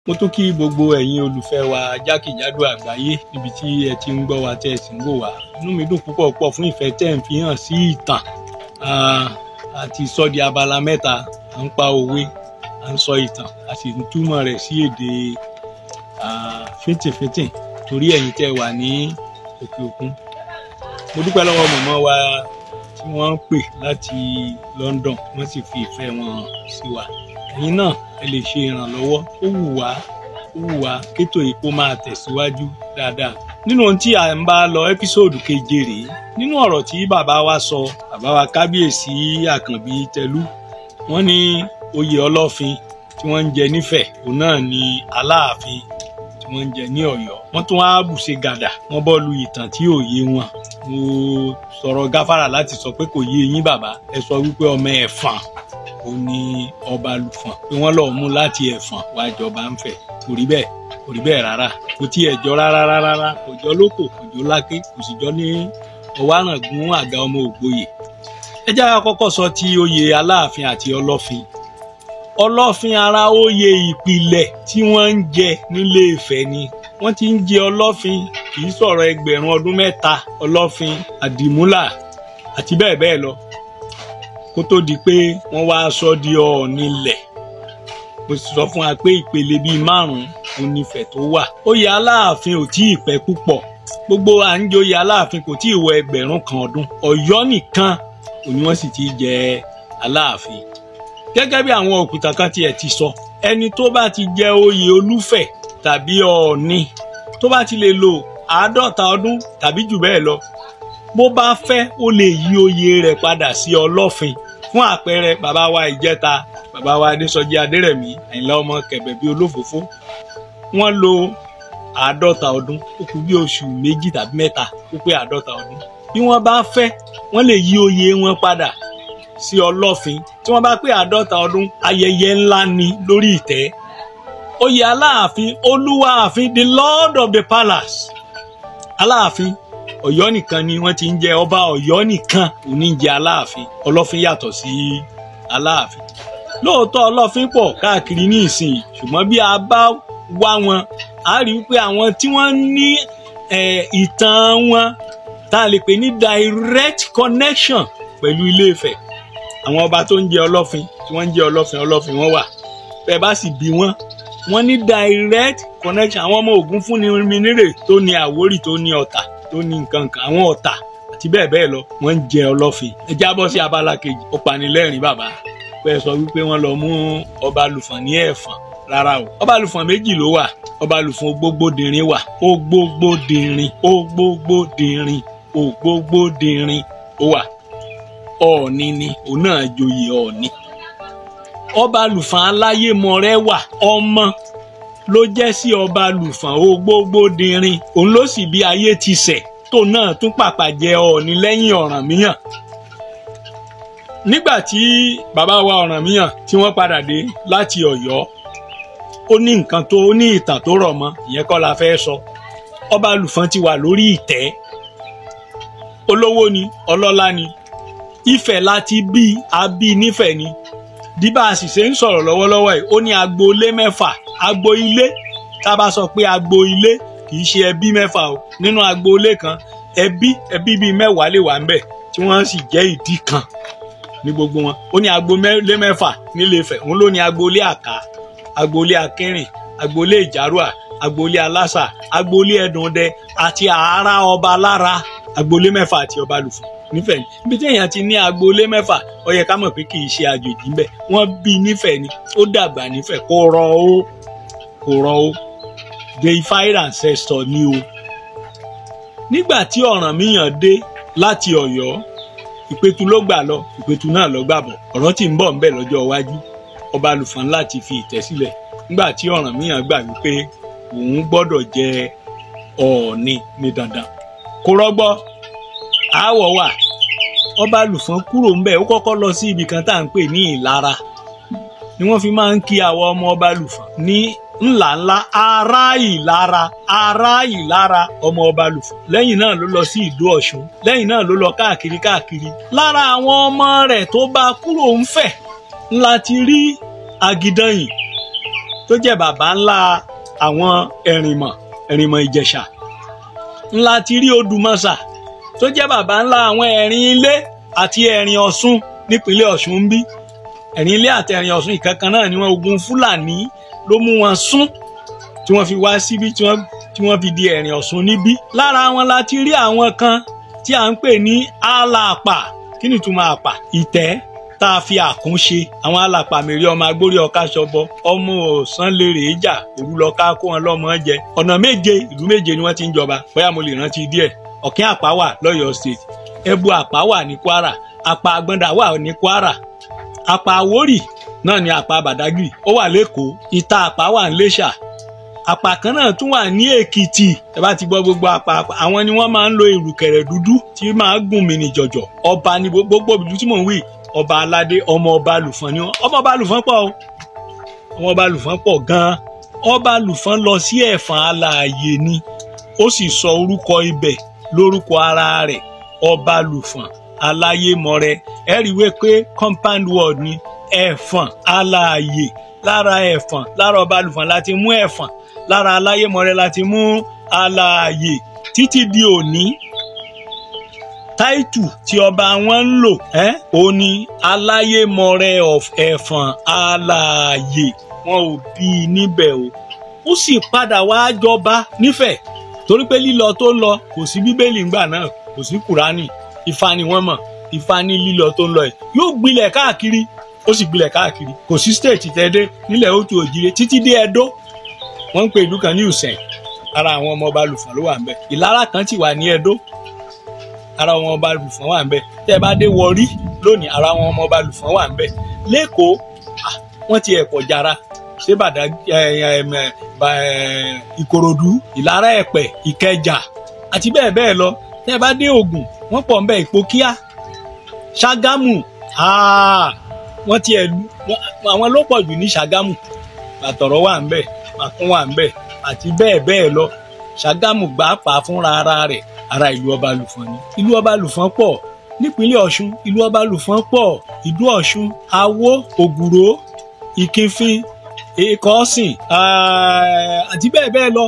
Mo tún kí gbogbo ẹ̀yin olùfẹ́ wa jákèjádò àgbáyé níbi tí ẹ ti ń gbọ́ wa tẹ́ ẹ sì ń wò wá. Inú mi dùn púpọ̀ púpọ̀ fún ìfẹ́ tẹ́ ẹ̀ ń fi hàn sí ìtàn. A ti sọ di abala mẹ́ta, à ń pa òwe, à ń sọ ìtàn, a sì ń túmọ̀ rẹ̀ sí èdè fíntífíntín torí ẹ̀yin tẹ́ wà ní òkè òkun. Mo dúpẹ́ lọ́wọ́ mọ̀mọ́ wa tí wọ́n ń pè láti London, wọ́n sì fi ìfẹ́ wọn hàn sí wa. Ẹ̀yin náà ẹ lè ṣe ìrànlọ́wọ́, ó wù wá, ó wù wá kétò yìí kó máa tẹ̀síwájú dáadáa. Nínú ohun tí à ń bá lọ ẹ́písòdù keje rèé, nínú ọ̀rọ̀ tí bàbá wa sọ, bàbá wa Kábíyèsí Àkànbí Tẹlú, wọ́n ní oyè Ọlọ́fin tí wọ́n ń jẹ nífẹ̀ẹ́, òun náà ni Aláàfin tí wọ́n ń jẹ ní Ọ̀yọ́. Wọ́n tún wá bùṣe gàdà, wọ́n bọ́ lu ìtàn tí ò yé wọn. Mo sọ̀rọ̀ gáfárà láti sọ pé kò yé yín bàbá, ẹ sọ wípé ọmọ Ẹ̀fọ̀n ó ní Ọba Lùfọ̀n, pé wọ́n lọ́ọ́ mú láti Ẹ̀fọ̀n wá jọba ń fẹ̀. Kò rí bẹ́ẹ̀, kò rí bẹ́ẹ̀ rárá, kò tiẹ̀ jọ rárá rárá, kò jọ lóko, kò jọ láké, kò sì jọ ní Ọwárangún àga ọmọ Ògboyè. Ẹ jẹ́ ká kọ́kọ́ sọ ti oyè Aláàfin àti Ọlọ́fin. Ọlọ́fin ara oyè ìpìlẹ̀ tí wọ́n ń jẹ nílé Ifẹ̀ ni. Wọ́n ti ń jẹ Ọlọ́fin, kì í sọ̀rọ̀ ẹgbẹ̀rún ọdún mẹ́ta, Ọlọ́fin, Àdìmúlà àti bẹ́ẹ̀ bẹ́ẹ̀ lọ, kó tó di pé wọ́n wá sọ di Ọ̀ọ̀nilẹ̀. Mo sì sọ fún wa pé ìpele bíi márùn-ún onífẹ̀ tó wà. Oyè Aláàfin ò tí ì pẹ́ púpọ̀. Gbogbo à ń joyè Aláàfin kò tí ì wọ 1,000 ọdún. Ọ̀yọ́ nìkan òní wọ́n sì ti jẹ Aláàfin. Gẹ́gẹ́ bí àwọn òkúta kan tiẹ̀ ti sọ, ẹni tó bá ti jẹ oyè Olúfẹ̀ tàbí Ọ̀ọ̀ni tó bá ti lè lo 50 ọdún tàbí jù bẹ́ẹ̀ lọ, bó bá fẹ́ ó lè yí oyè rẹ̀ padà sí Ọlọ́fin. Fún àpẹẹrẹ, bàbá wa ìjẹta, bàbá wa Adésọjí Adérẹ̀mí, Àyìnlá ọmọ Kẹ̀bẹ̀ bí olófòófó, wọ́n lo 50 ọdún, ó kù bí oṣù 2 tàbí 3 ó pé 50 ọdún. Bí wọ́n bá fẹ́, wọ́n lè yí oyè wọn padà sí Ọlọ́fin. Tí wọ́n bá pé 50 ọdún, ayẹyẹ ńlá ni lórí ìtẹ́. Oyè Aláàfin, Olúwaàfin, the Lord of the Palace. Aláàfin Ọ̀yọ́ nìkan ni wọ́n ti ń jẹ ọba Ọ̀yọ́ nìkan ò ní jẹ Aláàfin. Ọlọ́fin yàtọ̀ sí Aláàfin. Lóòótọ́ Ọlọ́fin pọ̀ káàkiri ní ìsìn, ṣùgbọ́n bí a bá wá wọn, a rí pé àwọn tí wọ́n ní ìtàn wọn tá a lè pè ní direct connection pẹ̀lú Ilé Ifẹ̀. Àwọn ọba tó ń jẹ Ọlọ́fin, tí wọ́n ń jẹ Ọlọ́fin, Ọlọ́fin wọ́n wà. Bẹ́ẹ̀ bá sì bí wọ́n, wọ́n ní direct connection. Àwọn ọmọ Ògún fúnni mi nírè tó ní Àwórì, tó ní Ọ̀tà, tó ní nǹkan kan, àwọn Ọ̀tà àti bẹ́ẹ̀ bẹ́ẹ̀ lọ, wọ́n ń jẹ Ọlọ́fin. Ẹ jábọ́ sí abala kejì, ó panilẹ́rìn bàbá. Pé sọ wípé wọ́n lọ mú Ọba Lùfọ̀n ní Ẹ̀fọ̀n. Rárá o, Ọba Lùfọ̀n méjì ló wà. Ọba Lùfọ̀n Ògbógbódìrín wà. Ògbógbódìrín, Ògbógbódìrín, Ògbógbódìrín ó wà. Ọ̀ọ̀ni ni, òun náà joyè Ọ̀ọ̀ni. Ọba Lùfọ̀n Aláyémọrẹ́ wà. Ọmọ ló jẹ́ sí Ọba Lùfọ̀n Ògbógbódìrín. Òun ló sì bí ayé ti sẹ̀ tó náà tún pàpà jẹ Ọ̀ọ̀ni lẹ́yìn Ọ̀rànmíyàn. Nígbà tí bàbá wa Ọ̀rànmíyàn tí wọ́n padà dé láti Ọ̀yọ́, ó ní nǹkan tó, ó ní ìtàn tó rọ̀ mọ́, ìyẹn kọ́ la fẹ́ sọ. Ọba Lùfọ̀n ti wà lórí ìtẹ́. Olówó ni, ọlọ́lá ni. Ifẹ̀ láti bí, a bí nífẹ̀ ni. Bí bá a sì ṣe ń sọ̀rọ̀ lọ́wọ́lọ́wọ́ yìí, ó ní agboolé mẹ́fà. Agbo ilé, tá a bá sọ pé agbo ilé, kì í ṣe ẹbí mẹ́fà o. Nínú agboolé kan, ẹbí bíi 10 lè wà ńbẹ̀ tí wọ́n sì jẹ́ ìdí kan ní gbogbo wọn. Ó ní agboolé mẹ́fà nílé Ifẹ̀. Òun ló ní agboolé Àká, agboolé Akínrìn, agboolé Ìjárùà, agboolé Alásà, agboolé Ẹdùndẹ àti Àárá ọba lára. Agboolé mẹ́fà àti Ọba Lùfọ̀n nífẹ̀ẹ́ ni. Ibi tí èèyàn ti ní agboolé mẹ́fà, ó yẹ ká mọ̀ pé kì í ṣe àjòjì ńbẹ̀. Wọ́n bí nífẹ̀ẹ́ ni, ó dàgbà nífẹ̀ẹ́, kò rọ ó, kò rọ ó. Deified ancestor ni o. Nígbà tí Ọ̀rànmíyàn dé láti Ọ̀yọ́, Ìpẹ̀tù ló gbà lọ, Ìpẹ̀tù náà ló gbà bọ̀. Ọ̀rọ̀ tí ń bọ̀ ńbẹ̀ lọ́jọ́ iwájú. Ọba Lùfọ̀n láti fi ìtẹ́ sílẹ̀. Nígbà tí Ọ̀rànmíyàn gbà wípé òun gbọ́dọ̀ jẹ Ọ̀ọ̀ni ní dandan. Kò rọgbọ, aáwọ̀ wà. Ọba Lùfọ̀n kúrò ńbẹ̀, ó kọ́kọ́ lọ sí ibì kan tá à ń pè ní Ìlara. Ni wọ́n fi máa ń kí àwọn ọmọ Ọba Lùfọ̀n ní ńláńlá, ará Ìlara, ará Ìlara ọmọ Ọba Lùfọ̀n. Lẹ́yìn náà ló lọ sí Ìdó Ọ̀ṣun. Lẹ́yìn náà ló lọ káàkiri káàkiri. Lára àwọn ọmọ rẹ̀ tó bá kúrò ńfẹ̀ ńlá ti rí Àgìdànyìn. tó jẹ́ bàbá ńlá àwọn Ẹ̀rìnmọ̀, Ẹ̀rìnmọ̀ Ìjẹ̀ṣà. Ńlá ti rí Odùmọ̀ṣà tó jẹ́ bàbá ńlá àwọn Ẹ̀rìn Ilé àti Ẹ̀rìn Ọ̀ṣun nípínlẹ̀ Ọ̀ṣun ń bí. Ẹ̀rìn Ilé àti Ẹ̀rìn Ọ̀ṣun ìkankan náà ni wọ́n. Ogun Fúlàní ló mú wọn sún tí wọ́n fi wá síbí, tí wọ́n fi di Ẹ̀rìn Ọ̀ṣun níbí. Lára wọn la ti rí àwọn kan tí à ń pè ní alàpà. Kí ni ìtumọ̀ àpà? Ìtẹ́ tá a fi àkún ṣe. Àwọn alàpà mèrè ọmọ agbórí ọ̀ka ṣọbọ, ọmọ ọ̀sán lèrè ìjà, òru lọ ká kó wọn lọ́mọ jẹ. Ọ̀nà méje, ìlú méje ni wọ́n ti ń jọba. Bóyá mo lè rántí díẹ̀. Ọ̀kín Àpá wà lọ́yọ̀ọ́ State, Ẹ̀bù Àpá wà ní Kwara, Àpá Àgbọ̀ndà wà ní Kwara, Àpá Àwórì náà ni Àpá Bàdágìrì, ó wà lẹ́kọ̀ọ́, Ìta Àpá wà ní Iléṣà, Àpá kan náà tún wà ní Èkìtì. Ẹ bá ti gbọ́ gbogbo àpá, àwọn ni wọ́n máa ń lo ìrùkẹ̀rẹ̀ dúdú tí máa gùn mí ní jọ̀jọ̀. Ọba ni gbogbo ìlú tí mò ń wí, ọba aládé, ọmọ ọba Lùfọ̀n ni wọ́n. Ọmọ ọba Lùfọ̀n pọ̀ o, ọmọ ọba Lùfọ̀n pọ̀ gan-an. Ọba Lùfọ̀n lọ sí Ẹ̀fọ̀n alààyè ni, ó sì sọ orúkọ ibẹ̀ lórúkọ ara rẹ̀, Ọba Lùfọ̀n Aláyémọrẹ. Ẹ rí wé pé compound word ni Ẹ̀fọ̀n alààyè. Lára Ẹ̀fọ̀n, lára Ọba Lùfọ̀n láti mú Ẹ̀fọ̀n, lára Aláyémọrẹ láti mú alààyè. Títí di òní, táìtù tí ọba wọn ń lò ó ní Aláyémọrẹ of Ẹ̀fọ̀n alààyè. Wọn ò bí i níbẹ̀ o. Ó sì padà wá jọba nífẹ̀ẹ́, torí pé lílọ tó ń lọ, kò sí Bíbélì ńgbà náà, kò sí Kùránì, Ifá ni wọ́n mọ̀. Ifá ní lílọ tó ń lọ yìí yóò gbilẹ̀ káàkiri, ó sì gbilẹ̀ káàkiri. Kò sí state tẹ́dẹ́ nílẹ̀ òtù òjìrè títí dé Ẹdó. Wọ́n ń pe ìlú kan ní Ùsẹ̀, ara àwọn ọmọ ọba Lùfọ̀n ló wà ńbẹ̀. Ìlara kan ti wà ní Ẹdó, ara àwọn ọba Lùfọ̀n wà ńbẹ̀. Tẹ́ ẹ bá dé Wọrí lónìí, ara àwọn ọmọ ọba Lùfọ̀n wà ńbẹ̀. Lẹ́kọ̀ọ́ wọ́n ti ẹ̀pọ̀ jara ṣé bàdà Ìkòròdú, Ìlara Ẹ̀pẹ̀, Ìkẹjà àti bẹ́ẹ̀ bẹ́ẹ̀ lọ. Tẹ́ ẹ bá dé Ògùn, wọ́n pọ̀ ńbẹ̀. Ìpókíà, Ṣàgámù, wọ́n ti ẹ̀ àwọn ló pọ̀ jù ní Ṣàgámù. Bàtọ̀rọ̀ wà ńbẹ̀, Màkún wà ńbẹ̀ àti bẹ́ẹ̀ bẹ́ẹ̀ lọ. Ṣàgámù gbà pa fúnra ara rẹ̀, ara ìlú ọba Lùfọ̀n ni. Ìlú ọba Lùfọ̀n pọ̀ nípínlẹ̀ Ọ̀ṣun, ìlú ọba Lùfọ̀n pọ̀. Ìdó Ọ̀ṣun, Awó, Ògùrò, Ìkínfín, Ìkọ́sìn àti bẹ́ẹ̀ bẹ́ẹ̀ lọ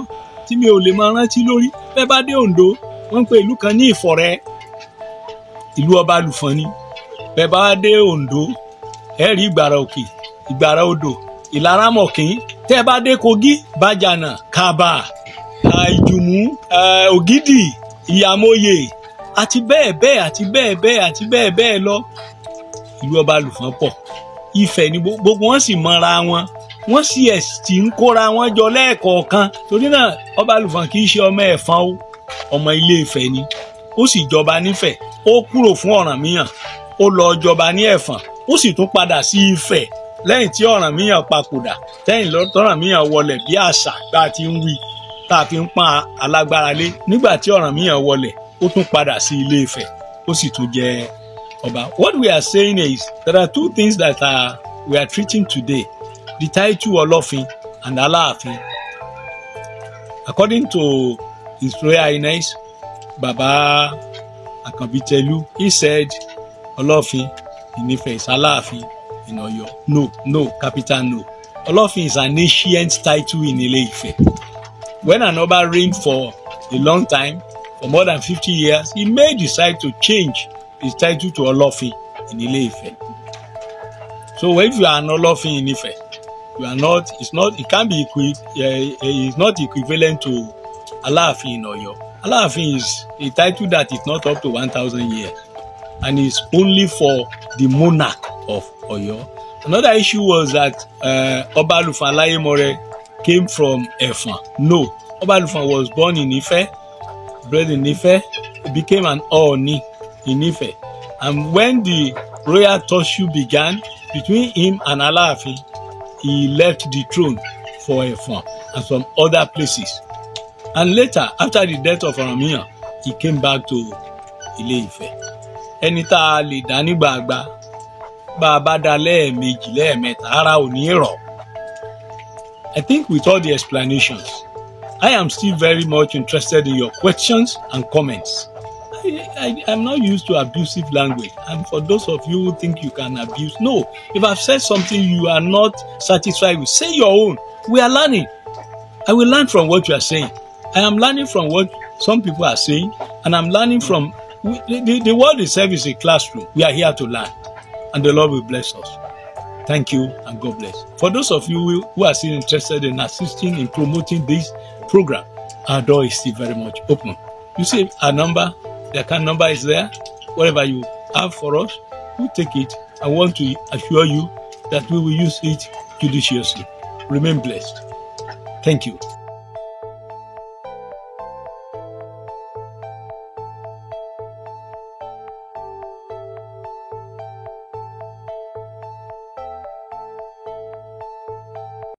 tí mi ò lè máa rántí lórí. Bẹ́ẹ̀ bá dé Oǹdó, wọ́n ń pe ìlú kan ní Ìfọ̀rẹ́, ìlú ọba Lùfọ̀n ni. Bẹ́ẹ̀ bá dé Oǹdó, ẹ rí Ìgbàrà Òkè, Ìgbàrà Odò, Ìlaramọ̀kín. Tẹ́ ẹ bá dé Kogi, Bàjànà, Kàbà, Ìjùmú, Ògìdì, Ìyàmóye àti bẹ́ẹ̀ bẹ́ẹ̀ àti bẹ́ẹ̀ bẹ́ẹ̀ àti bẹ́ẹ̀ bẹ́ẹ̀ lọ. Ìlú ọba Lùfọ̀n pọ̀. Ifẹ̀ ni gbogbo wọn sì mọra wọn, wọ́n sì ẹ̀ sì ń kóra wọn jọ lẹ́ẹ̀kọ̀ọ̀kan. Torí náà ọba Lùfọ̀n kì í ṣe ọmọ Ẹ̀fọ̀n o, ọmọ Ilé Ifẹ̀ ni. Ó sì jọba nífẹ̀ẹ́. Ó kúrò fún Ọ̀rànmíyàn, ó lọ jọba ní Ẹ̀fọ̀n, ó sì tún padà sí Ifẹ̀ lẹ́yìn tí Ọ̀rànmíyàn papòdà, tẹ́yìn tọ́rànmíyàn wọlẹ̀ bí àṣà bá a ti ń wí tá a fi ń pọ́n alágbára lé. Nígbà tí Ọ̀rànmíyàn wọlẹ̀, ó tún padà sí Ilé Ifẹ̀, ó sì tún jẹ ọba. What we are saying is there are two things that we are treating today: the title Ọlọ́fin and Aláàfin. According to His Royal Highness Baba Akanbi Telu, he said Ọlọ́fin in Ife is Aláàfin in Ọ̀yọ́. No, no, capital no. Ọlọ́fin is an ancient title in Ile Ife. When an Oba reigned for a long time, for more than 50 years, he may decide to change his title to Ọlọ́fin in Ile Ife. So if you are an Ọlọ́fin in Ife, you are not, it's not, it can't be, it's not equivalent to Aláàfin in Ọ̀yọ́. Aláàfin is a title that is not up to 1,000 years and is only for the monarch of Ọ̀yọ́. Another issue was that Ọba Lufan Alayemore came from Efon. No, Ọba Lufan was born in Ife, bred in Ife, he became an Ooni in Ife. And when the royal tussle began between him and Aláàfin, he left the throne for Efon and some other places. And later, after the death of Ọ̀rànmíyàn, he came back to Ilé Ifẹ̀. Ẹni tá a lè dá nígbàgbà, bá a bá dá lẹ́ẹ̀mejì, lẹ́ẹ̀mẹ́ta, ara ò ní rọ̀. I think with all the explanations, I am still very much interested in your questions and comments. I'm not used to abusive language. And for those of you who think you can abuse, no. If I've said something you are not satisfied with, say your own. We are learning. I will learn from what you are saying. I am learning from what some people are saying, and I'm learning from the world itself is a classroom. We are here to learn, and the Lord will bless us. Thank you, and God bless. For those of you who are still interested in assisting in promoting this program, our door is still very much open. You see our number, the account number is there. Whatever you have for us, we take it. I want to assure you that we will use it judiciously. Remain blessed. Thank you.